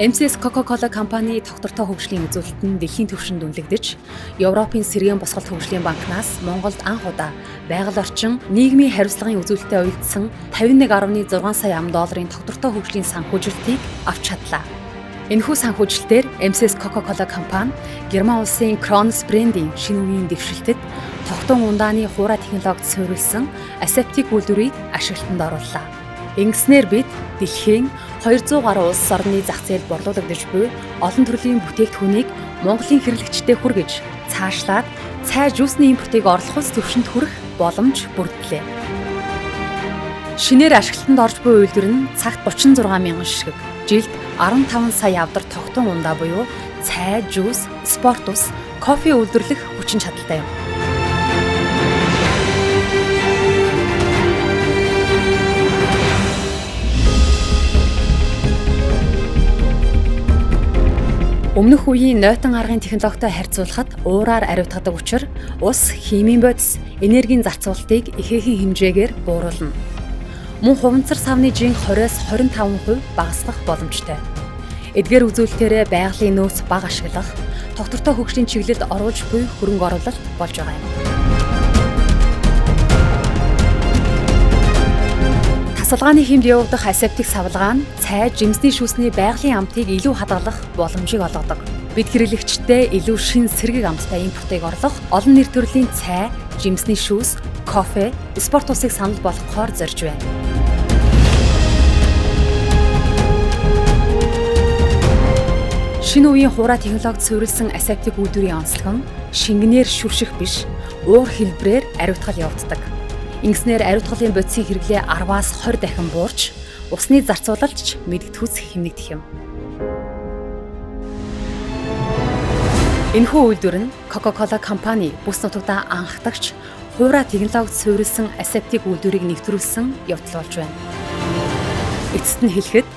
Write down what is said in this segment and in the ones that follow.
MCS Coca-Cola компани тогтвортой хөгжлийн үзүүлэлт нь дэлхийн түвшинд үнэлэгдэж, Европын сэргээн босголт хөгжлийн банкнаас Монголд анх удаа байгаль орчин нийгмийн хариуцлагын үзүүлэлтэд уялдсан 51.6 сая ам долларын тогтвортой хөгжлийн санхүүжилтийг авч чадлаа. Энэхүү санхүүжилтээр MCS Coca-Cola компани Герман улсын Krones брендийн шинэ үеийн дэвшилтэд тогтун ундааны хуурай технологид суурилсан асептик үйлдвэрийг ашиглалтанд орууллаа. Ингэснээр бид дэлхийн 200 гаруй улс орны зах зээлд борлуулагдаж буй олон төрлийн бүтээгдэхүүнийг Монголын хэрэглэгчдэд хүргэж, цаашлаад цай жүүсний импортыг орлох улс түвшинд хүрэх боломж бүрдлээ. Шинээр ашиглалтанд орж буй үйлдвэр нь цагт 36 мянган ширхэг, жилд 15 сая авдар тогтун ундаа буюу цай, жүүс, спорт ус, кофе үйлдвэрлэх хүчин чадалтай юм. Өмнөх үеийн нойтон аргын технологитой харьцуулахад уураар ариутгадаг учир ус, химийн бодис, энергийн зарцуулалтыг ихээхэн хэмжээгээр бууруулна. Мөн хуванцар савны жин 20-с 25% багасгах боломжтой. Эдгээр үзүүлэлтээрээ байгалийн нөөц бага ашиглах, тогтвортой хөгжлийн чиглэлд оруулж буй хөрөнгө оруулалт болж байгаа юм. Тасалгааны хэмд явагдах асептик савлгаа нь цай, жимсний шүүсний байгалийн амтыг илүү хадгалах боломжийг олгодог. Бид хэрэглэгчдэд илүү шин сэргийг амттай импортыг орлох, олон нэр төрлийн цай, жимсний шүүс, кофе, спорт усыг санал болгохоор зорж байна. Шинэ үеийн хуурай технологид суурилсан асептик үйлдвэрийн онцлог нь шингэнээр шүрших биш, уур хэлбрээр ариутгал явагддаг. Ингэснээр ариутгалын бодисын хэрэглээ 10-аас 20 дахин буурч, усны зарцуулалт ч мэдгэдэгхүйц хэмнэгдэх юм. Энэхүү үйлдвэр нь Coca-Cola компани бүс нутагтаа анхдагч хуурай технологид суурилсан асептик үйлдвэрийг нэвтрүүлсэн явдал болж байна. Эцэст нь хэлэхэд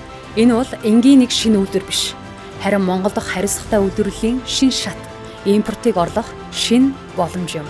энэ бол энгийн нэг шинэ үйлдвэр биш. Харин Монгол дахь хариуцлагатай үйлдвэрлэлийн шинэ шат, импортыг орлох шинэ боломж юм.